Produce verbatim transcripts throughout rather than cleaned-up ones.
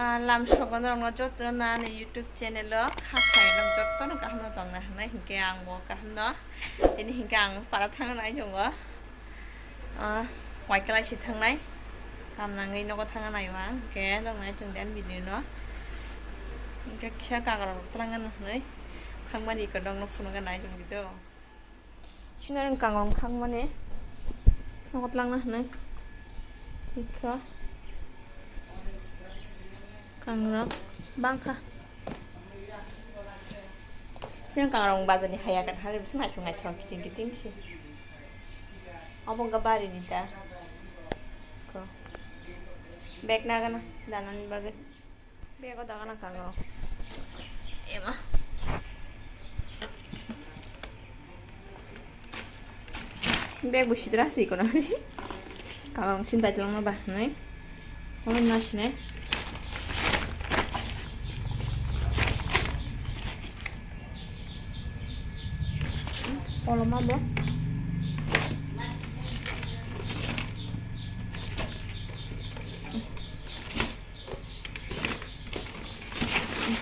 Ah, lam sogo norokno jotono ani YouTube channel o kha khlai, norok jotono kaham no tongna hinwi hinkhe ang bo kaham no, tini hinkhe ang para thangna nai tongo. Ah, wai kwlai se thangnai, kam nangwi nogo thangna nai o ang, hinkhe norok nai tong di ani video no. Hinkhe kisa kagra rok twlang gana hinwi khangmani kwdwng no phunukgwi nai tong di do. Sinareng kangrong khangmani nogo twlangna hinwi hikha. Kangrok bangkha. Sinareng kangrong bazarni haya kan hari bising naithok naithok kiting kiting si. Obo wngkha barini ta. Ko. Bag nagana danani bagwi. Bego dagana kango. Ema. Bego sitra si kono. Kango sinta tolong ba nai. Omen na sine. Koloma bo.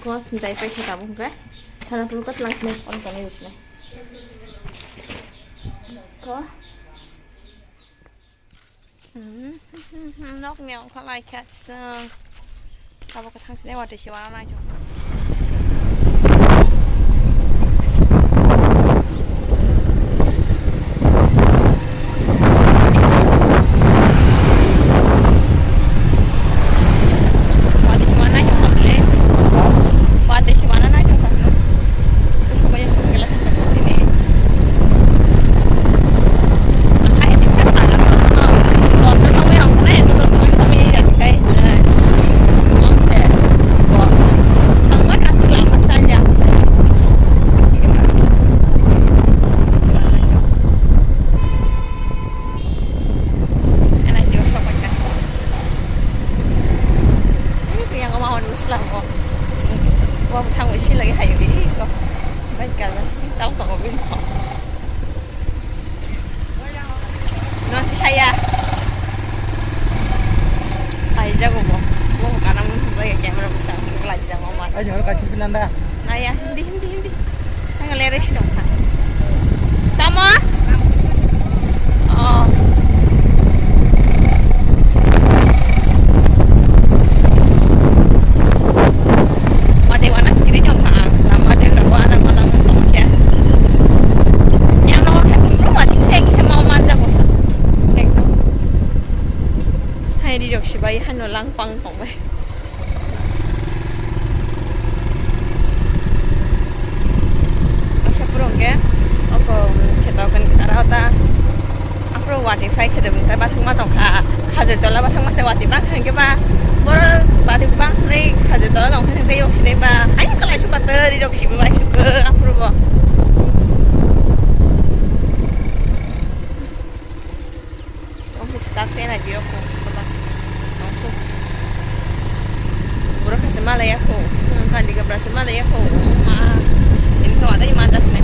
Ko dai pai khe tabuk hwnkhe. Thana phuru ko tlang sinai, on tong nai sinai. Ko. Hmm, nok ni ongkha lai kha sung. Tabuk thang sinai watwi se wana nai. Yang mau nuslamo. Wa thang isi lagi hayo iko. Baik kaza. Sao toko bin. No saya. Ai jago bo. Bo kanam bai camera bisa. Lagi jago ma. Ai jago kasih pinanda. Naya, hindi, hindi, hindi. Ang lere si dong ha. Tama? Oh. Mate wana sikiri jong ha. Lama jeng ro wana kota kota kya. Yang no khatung ro mati se kisa mau manja bosa. Ekdom. Hai di jok sibai hano lang pang tong bai. Asa purung ke, oko kheto kan kisara hota. Afro wati fai kheto bung sai bathang ma tongkha. Hajir tola bathang ma se wati bang hangke ba. Boro wati bang le hajir tola tong hangke yok sile ba. Ai kalai su ba teri yok sibe bai su ke afro bo. Office tak se na dio ko. Ko ba. Ko. Boro kha se mala ya ko. Hmm, kandi ka pra se mala ya ko. Ma. Ini ko ada yang mandak ne.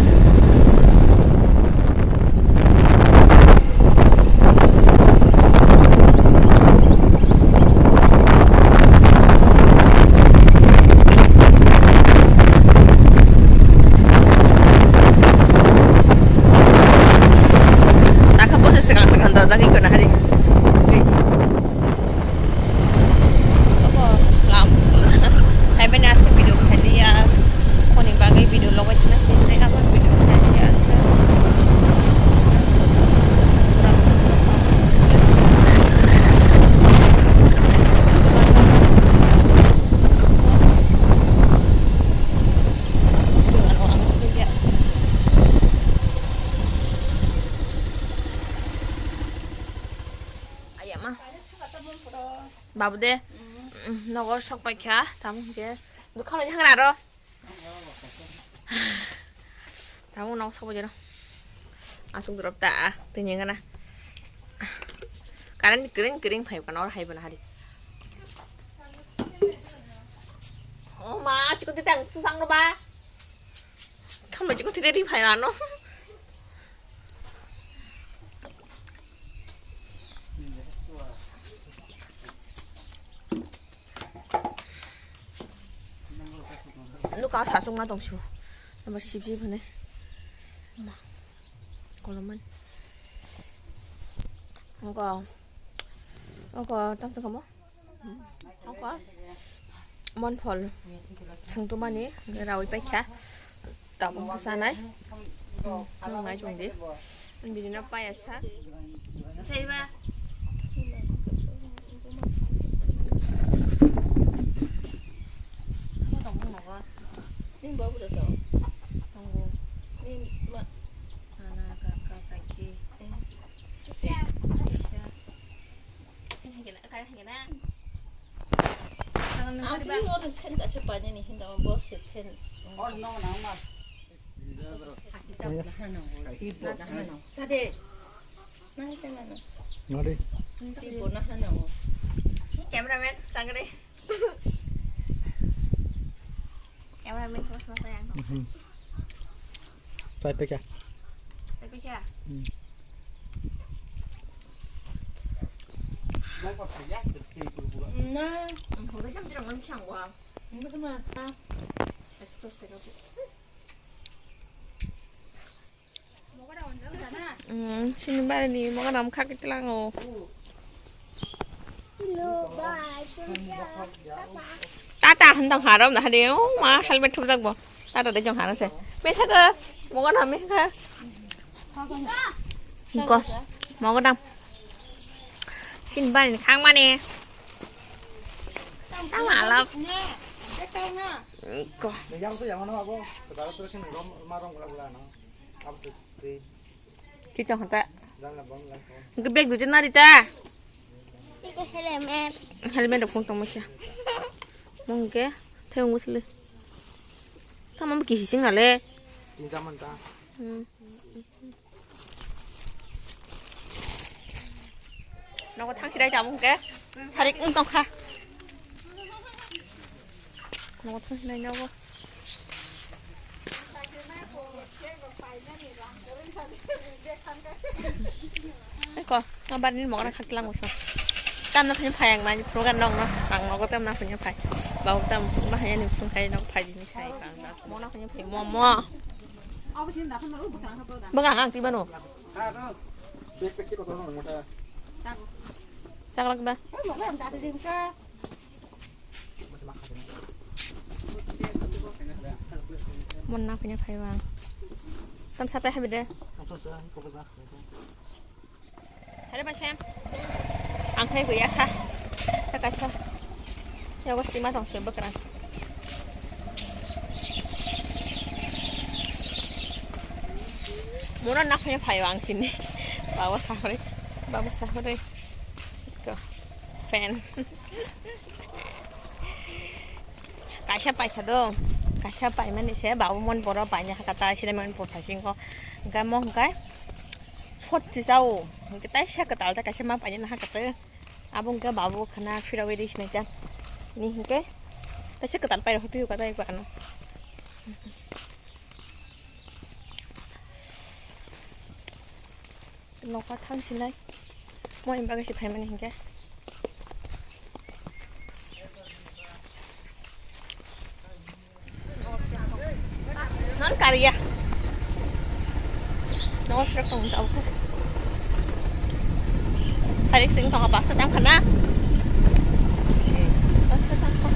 Takha bosa swkang swkang dojagwi kono hari. Obo lam. Hai bini aswk video khailiya. Koni bagwi video logai thana se hinwi abo video khailiya aswk. Ayama. Babu de. Mm, nogo sok pai kha, tamo hwnkhe. Dukhan bai thang aro. Tamo nogo sok pai jero. Asuk drop ta, tini gana. Current kring kring phai kana or hai bana hari. Oh ma, chikon tang susang ro ba. Khambai chikon tang ri phai ano. Nuka sasung ma tong su. Number sibji bhane. Ma. Koloman. Ogo. Ogo, tam to kamo? Ogo. Mon phol. Sung to mani, rawi paikha. Tabuk bwsanai. Nang nai chwng di. Bini no paya sa. Saiba. Ano tong mo. Ni babu da tong. Tong. Ni ma. Ana ka ka ka ki. Eh. Sha. Ini hagena, kar hagena. Ang sini orang kan tak sepanjang ni hinda boss fan. Oh, no, no, no. Sade. Nari. Cameraman, sangre. Cameraman, terus masa yang. Mhm. Chai pekya. Chai pekya. Hmm. Na. Hore jam jam nang sang wa. Ini kena. Express pekya. Sini bari ni moga nam khak tlango. Tata han tong haram dah de. Oh ma, helmet thupjak bo. Tata de jong hana se. Me thaga moga nam me kha. Ko moga nam. Sini bari ni khang mane. Tang alap. Ko. Kita kata. Gebek duje nari ta. Iko helmet. Helmet rok phone tongma kya. Mungke thayung usle. Tama kisi sing ale. Tinta manta. Hmm. Nogo thang sirai tabung ke. Sarik ung tong kha. Nogo thang sirai nogo. Eko, ngabar ni mogra khak lang uso. Tam na phai phai ang nani program nong no. Ang nogo tam na phai phai. Bau tam ma hanya ni phun kai nok phai ni sai kang. Mo na phai phai mo mo. Bagang ang tibano. Chaklak ba? Mon na phai phai bang. Tam satai habi de. Hare ba sem. Ang khai huya sa. Sa kaisa. Yago sima tong se bakrang. Mona nak phai phai ang tini. Bawa sahore. Bawa sahore. Ko. Fan. Kaisa paikha do. Kaisa paimani se bawa mon boro paina hakata sile mon potha singko. Engkai mo engkai. Sot si jao. Engke tai sa katal ta kaisa ma paina na hakata. Abo hwnkhe babu khana phirawi ri sinai ta. Ni hwnkhe kaisa kwtal pairok twi kha tai ano. Nokha thang sinai. Mo ni bagwi se phaimani hwnkhe. Non kariya. Nongo srek tong tau khe. Sarik sing tong baksa tam khana. Baksa tam kha.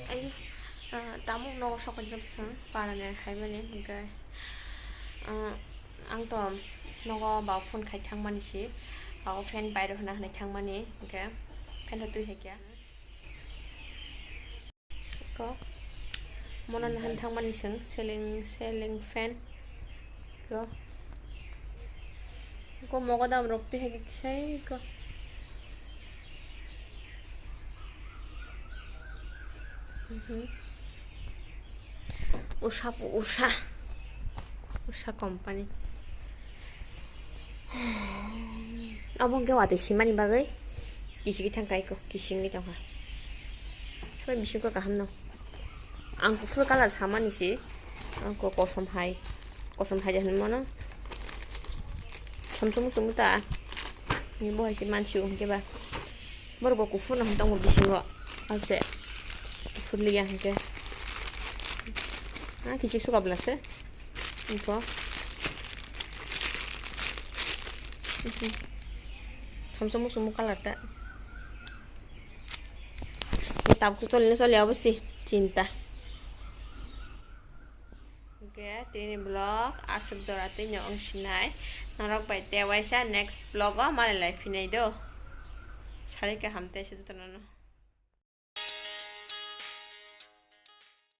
Ai, ah, tamuk nogo sok jam sung. Parani haimani hwnkhe, ah, ang to nogo ba phone khai thangmani si, ba o fan bai rw hwnna hwnwi thangmani hwnkhe fan rw twi hai khe. Ko mono nahan thangmani sung ceiling, ceiling fan ko, ko mogodam rok twi hai khe kisai ko. Mhm. Usha pu usha. Usha company. Abo hwnkhe watwi simani bagwi kisigi thang kaiko, kisingwi tongkha. Habai bisingko kaham no. Ang kuphur colour samani si. Ang ko kosom hai. Kosom hai de hwnwi mano. Samsung musung ta. Ni bo hai se mansi hwnkhe ba. Borok bo kuphur no tongo bisingo. Alse. Kuphur liya hwnkhe. Ah, kichik suka bla se. Info. Samsung musung colour ta. Tabuk choli no choli abo si chinta. Hwnkhe tini vlog aswk jora twi no wng sinai. Norok bai te waisa next vlog o malai lai phinai do. Sari kaham tei se jotono no.